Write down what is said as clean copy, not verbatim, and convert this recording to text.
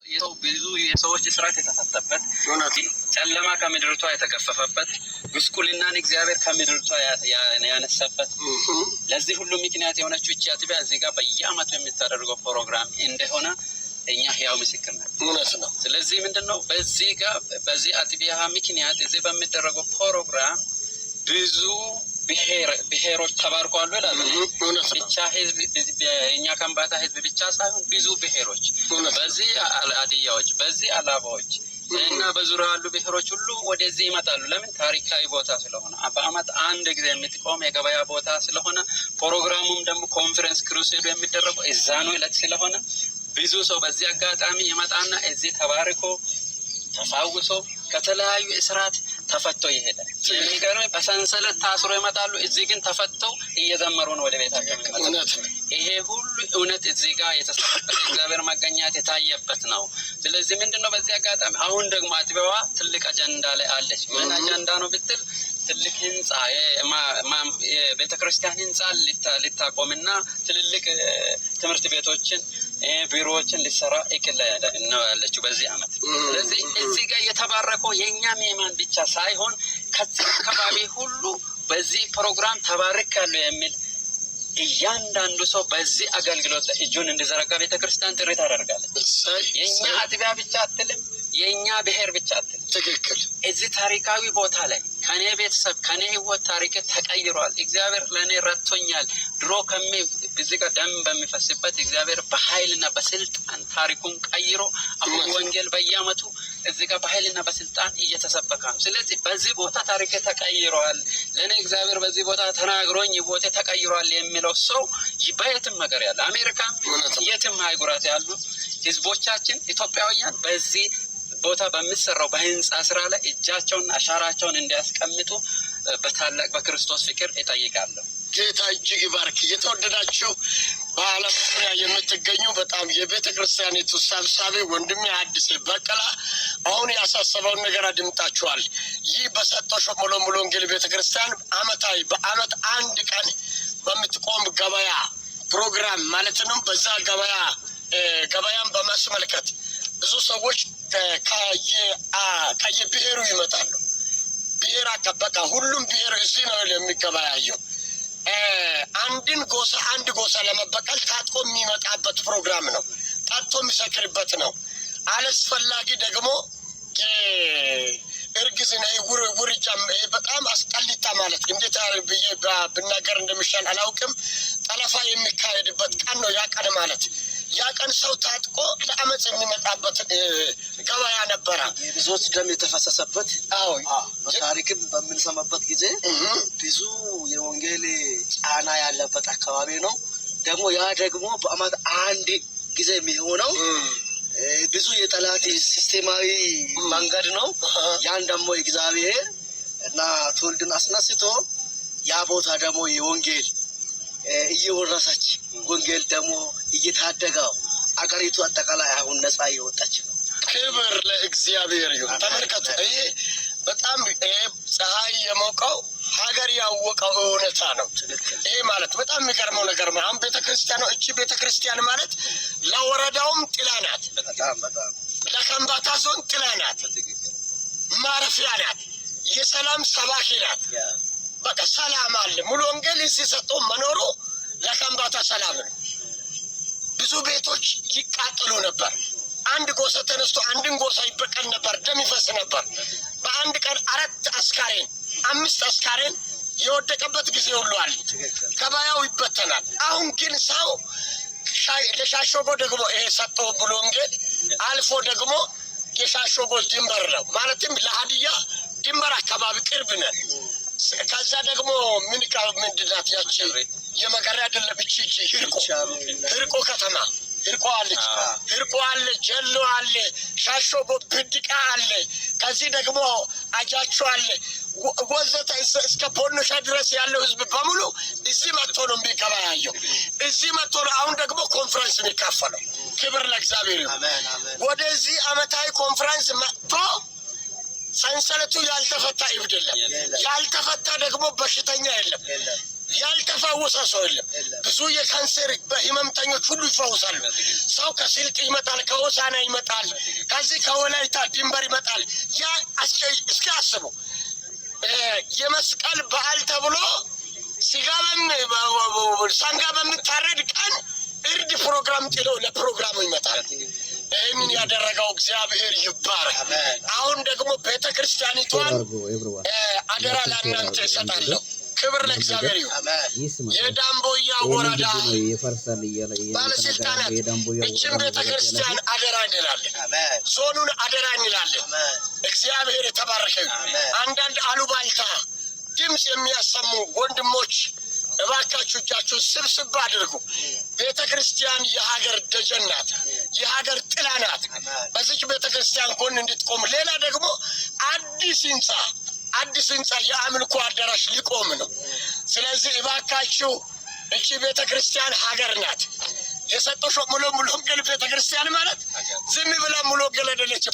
የሰው ብዙ የሰዎች እስራት የተፈታበት፣ ጨለማ ከምድርቷ የተገፈፈበት፣ ጉስቁልናን እግዚአብሔር ከምድርቷ ያነሳበት፣ ለዚህ ሁሉ ምክንያት የሆነችው እቺ አጥቢያ እዚህ ጋር በየዓመቱ የምታደርገው ፕሮግራም እንደሆነ እኛ ህያው ምስክር ነን። እውነት ነው። ስለዚህ ምንድን ነው፣ በዚህ ጋር በዚህ አጥቢያ ምክንያት እዚህ በሚደረገው ፕሮግራም ብዙ ብሔሮች ተባርከዋል ይላሉ። ብቻ ህዝብ፣ የእኛ ከምባታ ህዝብ ብቻ ሳይሆን ብዙ ብሔሮች፣ በዚህ ሀዲያዎች፣ በዚህ አላባዎች እና በዙሪያ ያሉ ብሔሮች ሁሉ ወደዚህ ይመጣሉ። ለምን? ታሪካዊ ቦታ ስለሆነ፣ በአመት አንድ ጊዜ የምትቆም የገበያ ቦታ ስለሆነ፣ ፕሮግራሙም ደግሞ ኮንፈረንስ crusade ኡ የሚደረገው እዛኑ ዕለት ስለሆነ ብዙ ሰው በዚህ አጋጣሚ ይመጣና እዚህ ተባርኮ፣ ተፈውሶ፣ ከተለያዩ እስራት ተፈቶ ይሄዳል። የሚገርመው በሰንሰለት ታስሮ ይመጣሉ። እዚህ ግን ተፈተው እየዘመሩ ነው ወደ ቤታቸው የሚመጡት። ይሄ ሁሉ እውነት እዚህ ጋር የተሰራበት፣ እግዚአብሔር መገኘት የታየበት ነው። ስለዚህ ምንድን ነው፣ በዚህ አጋጣሚ አሁን ደግሞ አጥቢያዋ ትልቅ አጀንዳ ላይ አለች። ምን አጀንዳ ነው ብትል ትልቅ ህንፃ፣ የቤተክርስቲያን ህንፃ ልታቆምና ትልልቅ ትምህርት ቤቶችን፣ ቢሮዎችን ሊሰራ እቅድ ላይ ነው ያለችው በዚህ አመት። ስለዚህ እዚህ ጋር የተባረከው የእኛ ምዕመን ብቻ ሳይሆን ከዚህ አካባቢ ሁሉ በዚህ ፕሮግራም ተባርካለሁ የሚል እያንዳንዱ ሰው በዚህ አገልግሎት እጁን እንዲዘረጋ ቤተክርስቲያን ጥሪ ታደርጋለች። የእኛ አጥቢያ ብቻ አትልም፣ የእኛ ብሔር ብቻ አትልም። እዚህ ታሪካዊ ቦታ ላይ ከኔ ቤተሰብ፣ ከኔ ህይወት ታሪክ ተቀይሯል። እግዚአብሔር ለእኔ ረድቶኛል። ድሮ ከሚ እዚህ ጋር ደም በሚፈስበት እግዚአብሔር በኃይልና በስልጣን ታሪኩን ቀይሮ አሁን ወንጌል በየአመቱ እዚህ ጋር በኃይልና በስልጣን እየተሰበከ ነው። ስለዚህ በዚህ ቦታ ታሪክ ተቀይሯል፣ ለእኔ እግዚአብሔር በዚህ ቦታ ተናግሮኝ ህይወቴ ተቀይሯል የሚለው ሰው በየትም ሀገር ያለ፣ አሜሪካም፣ የትም አህጉራት ያሉ ህዝቦቻችን ኢትዮጵያውያን በዚህ ቦታ በሚሰራው በህንፃ ስራ ላይ እጃቸውን አሻራቸውን እንዲያስቀምጡ በታላቅ በክርስቶስ ፍቅር እጠይቃለሁ። ጌታ እጅግ ይባርክ። የተወደዳችሁ በዓለም ዙሪያ የምትገኙ፣ በጣም የቤተ ክርስቲያኒቱ ሰብሳቢ ወንድሜ አዲስ በቀላ አሁን ያሳሰበውን ነገር አድምጣችኋል። ይህ በሰጠው ሙሉ ሙሉ ወንጌል ቤተ ክርስቲያን አመታዊ በአመት አንድ ቀን በምትቆም ገበያ ፕሮግራም ማለት ነው። በዛ ገበያን በማስመልከት ብዙ ሰዎች ከየብሔሩ ይመጣሉ። ብሔር በቃ ሁሉም ብሔር እዚህ ነው የሚገበያየው። አንድን ጎሳ አንድ ጎሳ ለመበቀል ታጥቆ የሚመጣበት ፕሮግራም ነው። ጠጥቶ የሚሰክርበት ነው። አላስፈላጊ ደግሞ እርግዝና፣ ውርጃ፣ በጣም አስጠሊታ ማለት እንዴት ብዬ ብናገር እንደሚሻል አላውቅም። ጠለፋ የሚካሄድበት ቀን ነው ያ ቀን ማለት። ያ ቀን ሰው ታጥቆ ለአመፅ የሚመጣበት ገበያ ነበረ። የብዙዎች ደም የተፈሰሰበት፣ በታሪክም በምንሰማበት ጊዜ ብዙ የወንጌል ጫና ያለበት አካባቢ ነው። ደግሞ ያ ደግሞ በአመት አንድ ጊዜ የሚሆነው ብዙ የጠላት ሲስቴማዊ መንገድ ነው። ያን ደግሞ እግዚአብሔር እና ትውልድን አስነስቶ ያ ቦታ ደግሞ የወንጌል እየወረሰች፣ ወንጌል ደግሞ እየታደገው፣ አገሪቱ አጠቃላይ አሁን ነፃ እየወጣች ነው። ክብር ለእግዚአብሔር ይሁን። ተመልከቱ፣ ይሄ በጣም ይሄ ፀሐይ የሞቀው ሀገር ያወቀው እውነታ ነው። ይሄ ማለት በጣም የሚገርመው ነገር ነው። አሁን ቤተክርስቲያኗ፣ እቺ ቤተክርስቲያን ማለት ለወረዳውም ጥላ ናት፣ ለከምባታ ዞን ጥላ ናት፣ ማረፊያ ናት፣ የሰላም ሰባኪ ናት። በቃ ሰላም አለ። ሙሉ ወንጌል እዚህ ሰጥቶ መኖሩ ለከምባታ ሰላም ነው። ብዙ ቤቶች ይቃጠሉ ነበር። አንድ ጎሳ ተነስቶ አንድን ጎሳ ይበቀል ነበር፣ ደም ይፈስ ነበር። በአንድ ቀን አራት አስካሬን፣ አምስት አስካሬን የወደቀበት ጊዜ ሁሉ አለ። ገበያው ይበተናል። አሁን ግን ሰው ለሻሾጎ ደግሞ ይሄ ሰጠው ብሎ ወንጌል አልፎ ደግሞ የሻሾጎ ድንበር ነው፣ ማለትም ለሀዲያ ድንበር አካባቢ ቅርብ ነን። ከዛ ደግሞ ምን ምንድናት ያቺ የመገሪያ አይደለም፣ እቺ ህርቆ፣ ህርቆ ከተማ፣ ህርቆ አለች፣ ህርቆ አለ፣ ጀሎ አለ፣ ሻሾጎ ብድቃ አለ፣ ከዚህ ደግሞ አጃቾ አለ፣ ወዘተ እስከ ቦኖሻ ድረስ ያለው ህዝብ በሙሉ እዚህ መጥቶ ነው የሚገበያየው። እዚህ መጥቶ ነው አሁን ደግሞ ኮንፈረንስ የሚካፈለው። ክብር ለእግዚአብሔር ይሁን። ወደዚህ አመታዊ ኮንፈረንስ መጥቶ ሰንሰለቱ ያልተፈታ እብድ የለም። ያልተፈታ ደግሞ በሽተኛ የለም። ያልተፈወሰ ሰው የለም። ብዙ የካንሰር በህመምተኞች ሁሉ ይፈወሳሉ። ሰው ከስልጤ ይመጣል፣ ከሆሳና ይመጣል፣ ከዚህ ከወላይታ ድንበር ይመጣል። ያ እስኪ አስቡ፣ የመስቀል በዓል ተብሎ ስጋ ሰንጋ በምታረድ ቀን እርድ ፕሮግራም ጥሎ ለፕሮግራሙ ይመጣል። ይህንን ያደረገው እግዚአብሔር ይባረክ። አሁን ደግሞ ቤተ ክርስቲያኒቷን አደራ ለእናንተ እሰጣለሁ። ክብር ለእግዚአብሔር ይሁን። የዳምቦያ ወረዳ ባለስልጣናት እችን ቤተ ክርስቲያን አደራ እንላለን፣ ዞኑን አደራ እንላለን። እግዚአብሔር የተባረከ ይሁን። አንዳንድ አሉባልታ ድምፅ የሚያሰሙ ወንድሞች፣ እባካችሁ እጃችሁን ስብስብ አድርጉ። ቤተ ክርስቲያን የሀገር ደጀን ናት፣ የሀገር ጥላ ናት። በዚች ቤተ ክርስቲያን ጎን እንድትቆም። ሌላ ደግሞ አዲስ ህንፃ የአምልኮ አዳራሽ ሊቆም ነው። ስለዚህ እባካችሁ እቺ ቤተ ክርስቲያን ሀገር ናት። የሰጠው ሙሉ ወንጌል ቤተ ክርስቲያን ማለት ዝም ብላ ሙሉ ወንጌል አይደለችም።